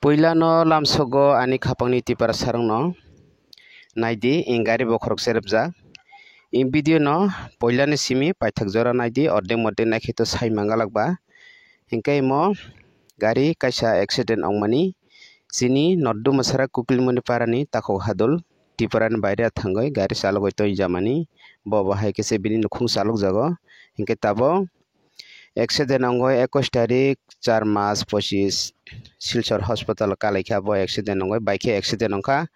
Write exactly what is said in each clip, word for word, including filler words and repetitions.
Puila no lamsogo ani khapangni tipra sarong no naidi, in gari bokhorok se repjak. In video no puila ni simi paithak jora naidi, ordek mordek naikhe to sai mangalak ba. Hinkhe imo gari kaisa accident ongmani, chini Noddu Masara Kuklimoni parani takhuk hadul, Tipra ni baire thangwi gari chalogwi tong jamani, bo bo hai khe se bini nukhung chalokjago. Hinkhe tabuk accident ongwi ekwis tarik char mas pochis Silchar hospital kalaikha, bo accident ongwi baikhe accident ongkha,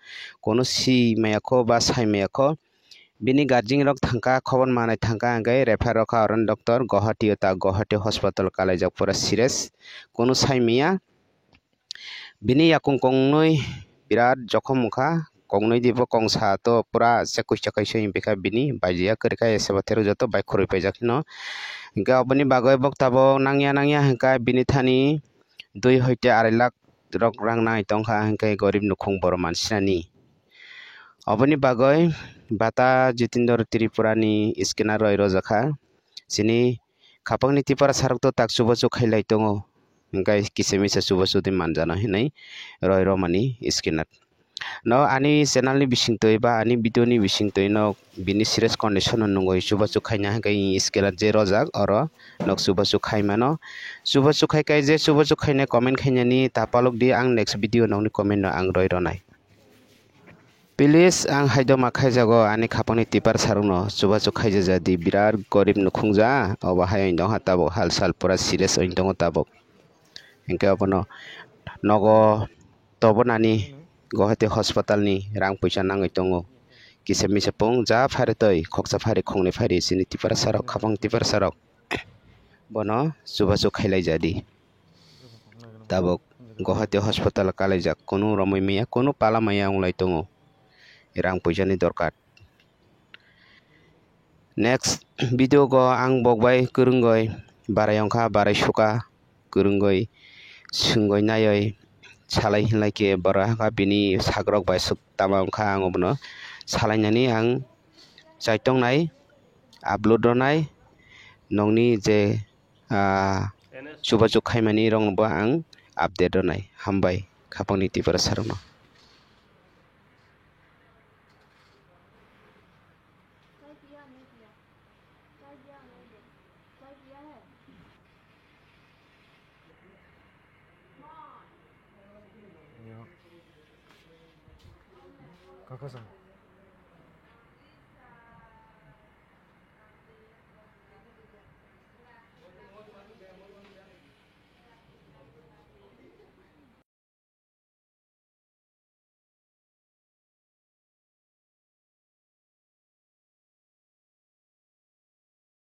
kunu si maya kho ba sai maya kho. Bini guardian rok thangkha, khobor manai thangkha, hinkhe refer rokha oroni doctor Guwahati o ta Guwahati hospital kalaijak, pura serious, kunu sai maya. Bini yakung kongnwi birat jokhom wngkha, kongnwi dibo kongsa to pura chekui chekai se wngpikha, bini baijiya kwrwikha, ese bathero joto bai khurui paijak hino. Hinkhe oboni bagwi bo tabuk nangya nangya hinkha bini thani dui hoite arai lakh rok rang nai tongkha, hinkhe gorib nukhung borok mansinani. Oboni bagwi bata Jitendra Tripura ni scanner roi rojakha, chini khapangni tipra sarok to tak chubachu khailai tongo, hinkhe kisa misa chubachu de manjano hinwi roi romani scanner. No ani channel ni bisingtwi ba ani video ni bisingtwi no bini serious condition no nungwi chubachu khaina hinkhe scanner je rojak oro nok chubachu khaimano. Chubachu khai kai je chubachu khaina comment khainani ta palok di, ang next video nokni comment no ang roi ronai. Please, ang haidoma khaijago ani khapangni tipra sarokno chubachu khaijajadi, birat gorib nukhungja, obo hai wng tongkha tabuk, hal sal pura serious wng tongo tabuk. Hinkhe obono nogo tobonani Guwahati hospital ni rang puisa nangwi tongo, kisa misa pung ja phari toi khoksa phari khongni phari chini tipra sarok, khapang tipra sarok bono chubachu khailaijadi. Tabuk Guwahati hospital kalaijak, kunu romwi maya, kunu pala maya wnglai tongo, rang puisa ni dorkar. Next video go ang bok bai kwrwngwi barai wngkha, barai suka, kwrwngwi swngwi naiwi salai hinlai khe borok hakha bini sakrok bai swk tama wngkha, ang obono salainani ang chaitongnai, upload ronai, nokni je ah, chubachu khaimani rokno bo ang update rwnai. Hambai khapangni tipra sarokno. Kaka sa.